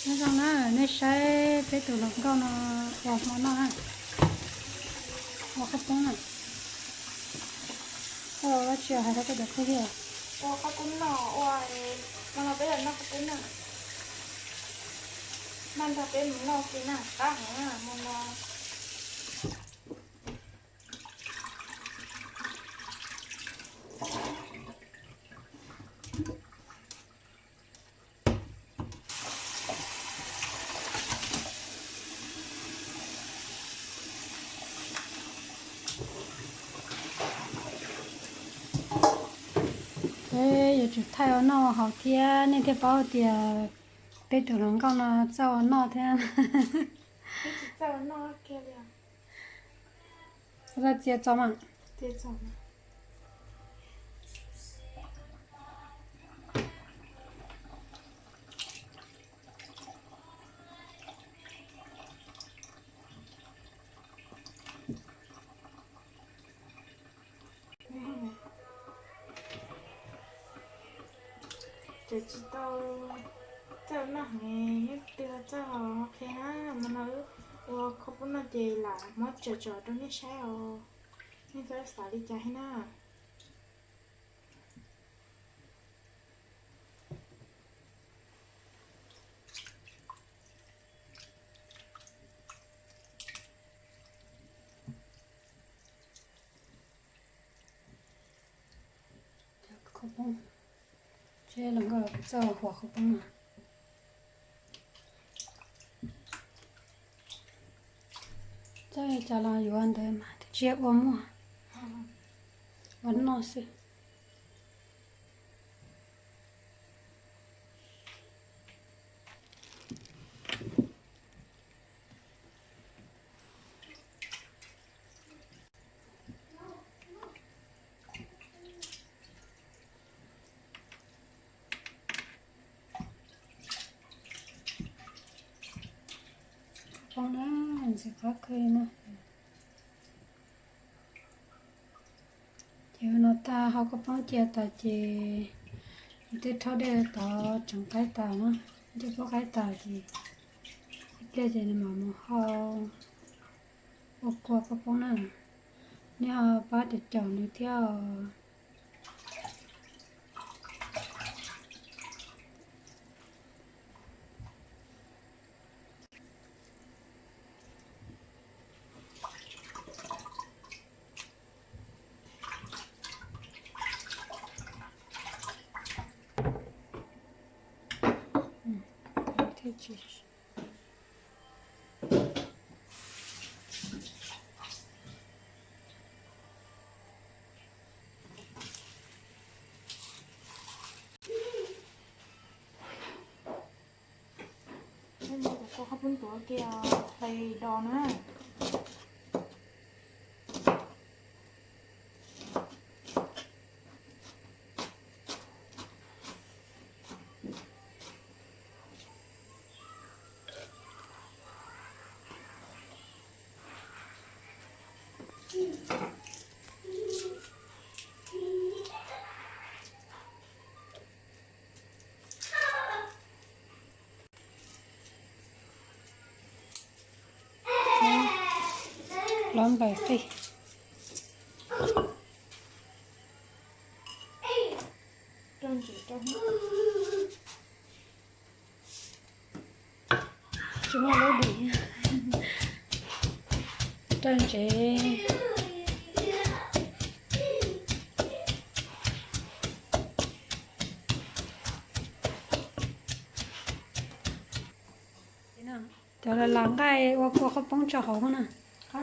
Nyob zoo na, nej saib peb tus hluas nkauj no ua hmo noj na, ua qhaub poob na. Koj ua dab tsi hais rau koj cov phooj ywg? Ua qhaub poob noj, ua hmo no peb los noj qhaub poob na. Noj nrog peb mus noj ua ke na, qab heev na hmo no. Peb yuav tsum thaij ua noj ua haus thiab, nej thiaj paub tias peb tus hluas nkauj no txawj ua noj thiab. Txiav txo mas. Ces tsis tau txawj noj heev, nyob twg txawj los qhia na. Hmo no wb ua qhaub poob noj ces lam muab tsom tsom rau nej saib os. Nej txhob xav li cas thiab na. Qhaub poob, seb hluas nkauj txawj huam qhaub poob no. Txawj cas los yuav ntawd mas twb tsis yog ua muag, ua noj xwb. Poob na, ntxim qab kawg li na. Ces no tag hau qhaub poob cia tas ces twb rhaub dej tod tseem qaib tas na, dej puab qaib tas ces ib pliag ces nws mam mus hau ua kua qhaub poob na. Nej ho pab caum caum nws thiab os. Cov kua qhaub poob tuav kiag hlais dos na. Lov nplaim qij. Tsis muaj lub dim. Rau ntsev. Cov lam nqaij ua kua qhaub poob tso hauv na. Cov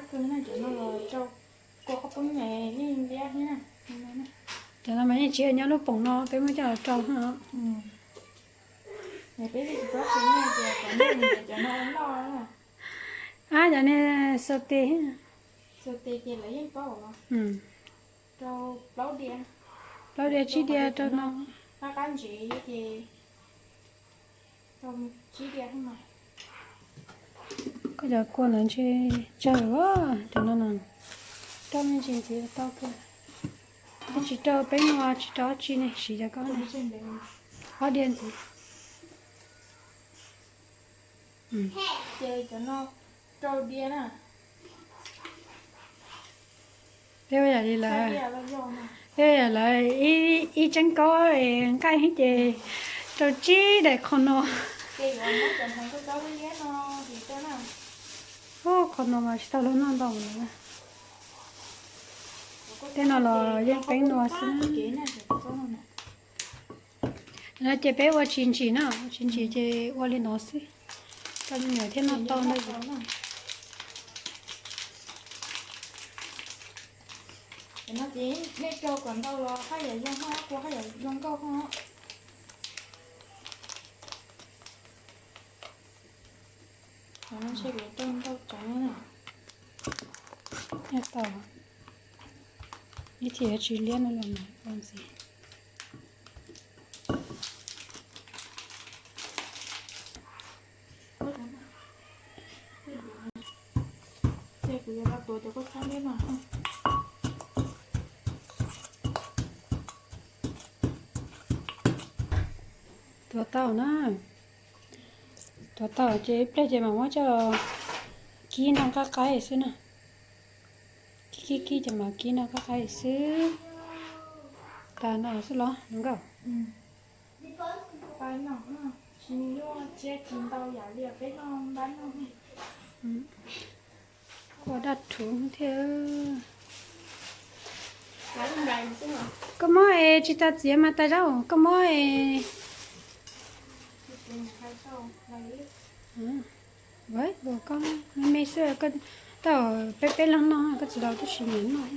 no mas yeej tsis nyob lub poom no, peb muab coj los rau na. Ab, cov niag xaus tes. Plaub diav tsib diav rau no. Koj cov kua no ntshe tsawg, cov no no rau me ntsis ntxiv tau kawg. Twb tsis rau peb no tsis rau dab tsi ne, siv cov koj ob diav ntxiv. Ces cov no rau diav na. Peb ua yam li lawv, peb ua yam lawv ib tseeb kaub es nqaij ces rau tsib daim qhov no. Ub, qhov no mas tsis tau luag noj ntau lawm. Tej no los yeej peeb nua xwb. No ces peb ua tsis ntsim na, ua tsis ntsim ces ua li no xwb, rau me nyuam thiaj noj tau ntau. Nej rau kom ntau los haj yam zoo, haj yam zoo nkauj. Ntshe kuv rau ntau tsev na. Nyob tau ib thim tsis liab no los mas ua ntxiv. Ces kuv yuav los tuav cov kua txob liab no. Tuav tau na. Tuav tau ces ib pliag ces mam muab coj kib noj qab qaib xwb na. Kib kib kib ces mam kib noj qab qaib xwb. Tas no xwb los nkauj. Ua daj rhuv thiab. Koj mob es tsis tas txiav mas tas zaub koj mob es. Koj me me xwb, tau peb peb leeg noj koj txiv laus twb tsis nyiam noj.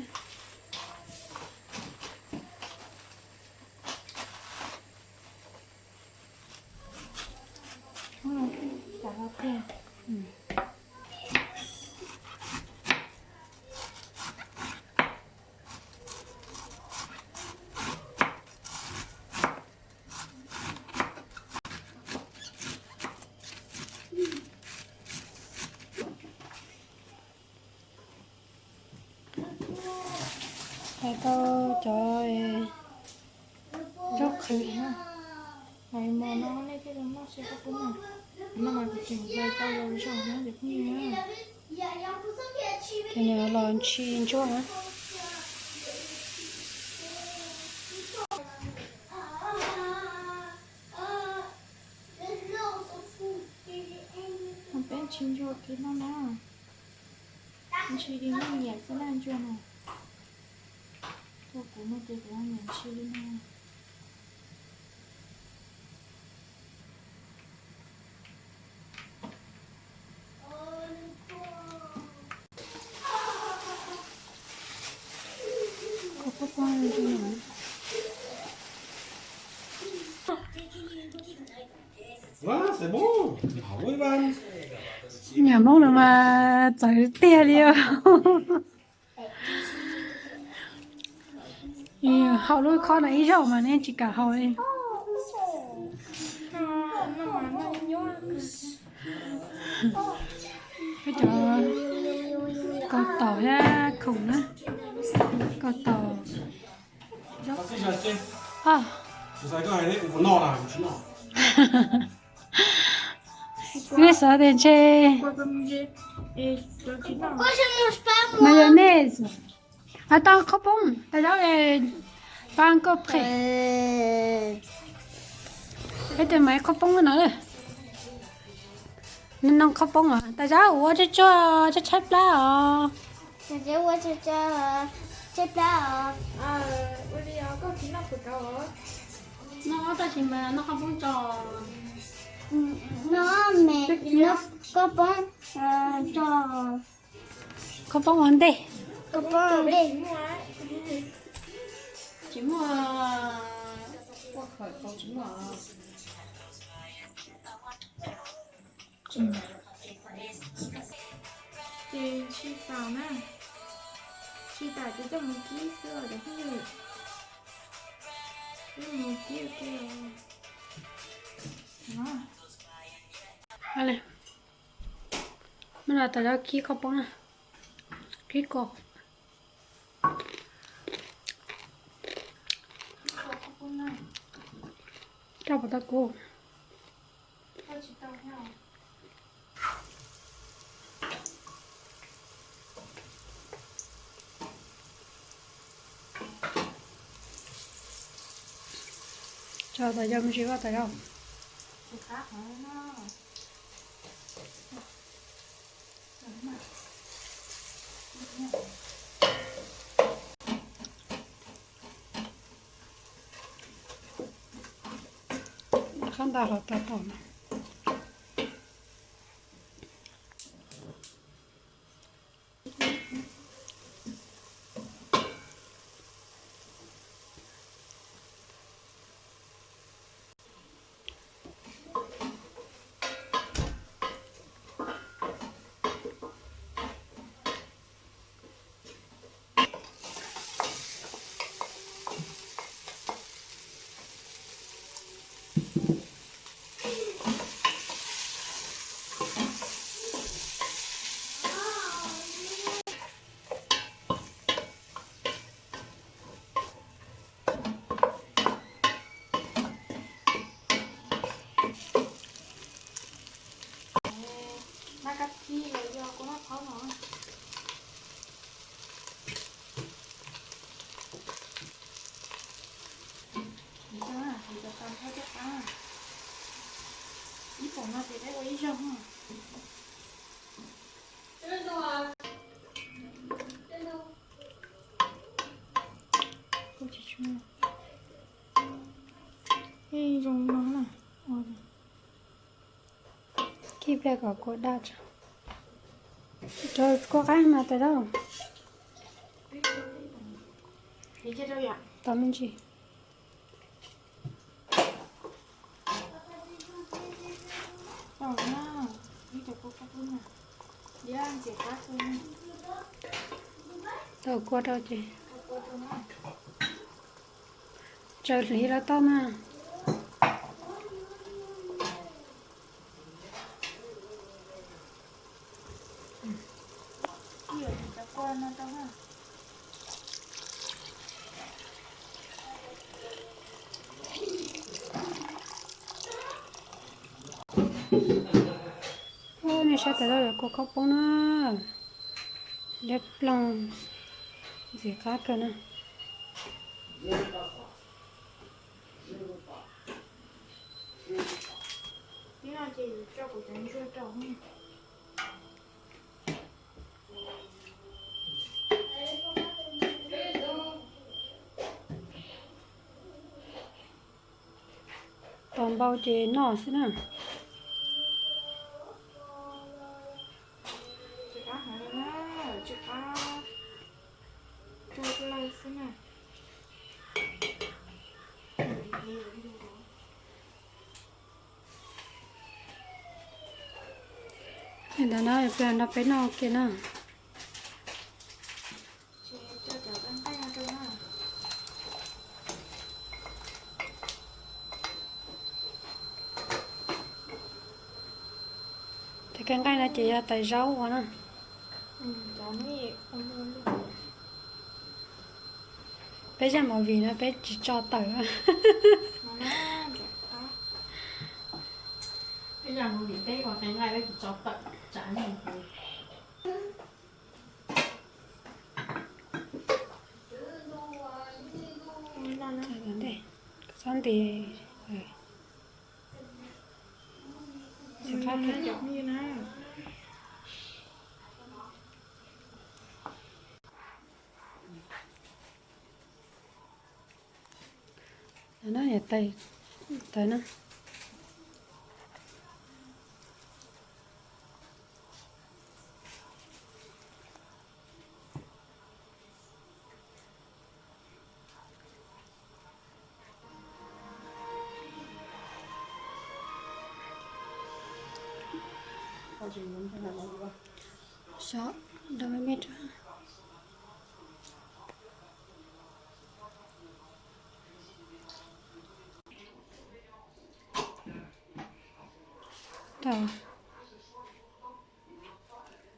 Hais tau cov zaub qhwv. Hais mos no nej thiaj li noj seb koj pub na. No mas kuv tseem hlais tau los zog na cov phooj ywg na. Ces nws los ntshis ntsuag na. Peb ntshis ntsuag kiag no na. Ntshis li nej nyiam xwb na ntsuag no. Ua kuv no ces kuv nyiam ntshis li no. Niam Hmoob no mas txawv tiag li os. Haus lub khob no ib zaug mas nej tsis kam haus li. Peb cov kaus taum thiab khoom na, kaus taum. Nej xav tias ntshe mayonnaise. Tau qhaub poob tas zaub, pab nkauj phem. Peb tus mas qhaub poob no, noj qhaub poob os, tas zaub ua tsuag tsuag tshaib tshaib plab os. Ua tsuag tsuag tshaib plab os. Noj tab sis mas noj qhaub poob tso. Noj me, noj qhaub poob tso. Qhaub poob ua ntej. Qhaub poob ua ntej. Tsis muaj, ua khawm tsis muaj. Ces ntshis tas na, ntshis tas ces coj mus kib xwb os cov phooj ywg. Coj mus kib ua ke os. Muab no tas zaub kib qhaub poob na, kib ko. Coj puas tau kuv. Tau tas yog me ntsis vaj tas yog. Qab nta hlo tau tau no. Maj kab thib los yog kua maj phaub no. Ib poom no ces peb ua ib zaug. Ib zoo no na. Kib pliag kom kua daj tso. Rau kua qaib mas tais dab. Tau me ntsis. Tau kua rau ces tsaws hliv los tau na. Nej saib tas dab yuav kua khaub poob na. Liab ploog, ntxim qab kawg na. Tos npau ces noj xwb na. Li ntawd na, peb nrog peb noj ua ke na. Tais kab nqaij no ces yog tais zaub ua na. Peb zaj movie no peb tsis tso tawm. Peb zaj movie peb ua tais nqaij peb tsis tso tawm tsav. Txhob nti. No na, yog tais tawv na. Xyov, dau me me rau. Tau.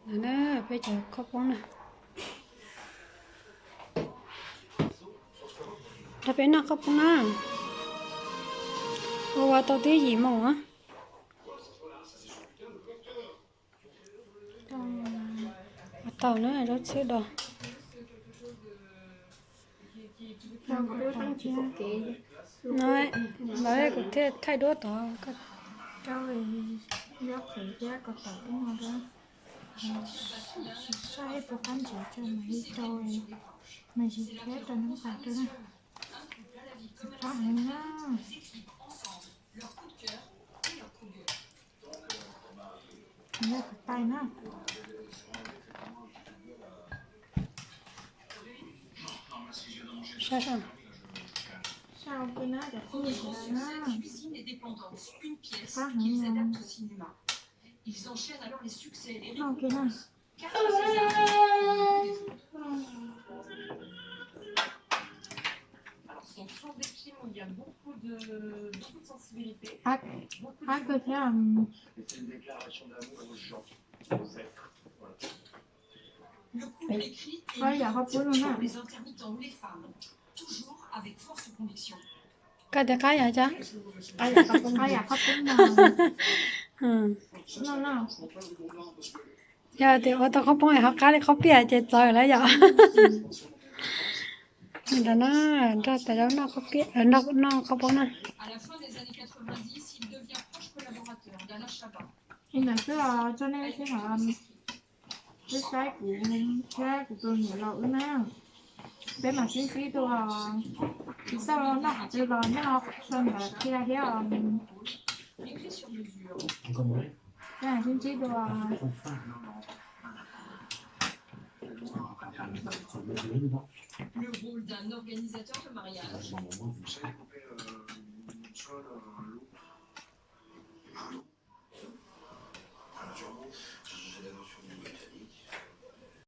No na, peb cov khaub poob na. Nrog peb noj khaub poob na. Ua ua tau twb yim moos na. Ua tau na, zaub txhwb do. No, lawv kuv thiaj thaij duab tod koj. Rau yob qhev thiab ko taw tub no rau. Saib puas qab ntsev tso mas ib rau, mas ib thiab rau nab pas rau na. Qab heev na. Yog tus tais na. Saib saib. Saib ua ke na, cov txuj sawv daws na. Qab heev. Noj ua ke na. Qab kawg thiab. Qab yam qhov pub no na. Koj tias qab yam cas? Qab yam qhov pub no. Yog tias ua tau qhov poob ho qab li qhov piaj ces txawv lawm yom. Ntawm no nrog tais zaub noj qhov poob na. Li ntawd xwb os, tso nej sib hom, wb saib kuv thiab kuv tus niam laus wb na. Peb mam sib ntsib dua, tsis txawj noj qhov twg los noj sau ntawv qhia thiab os. Peb mam sib ntsib dua.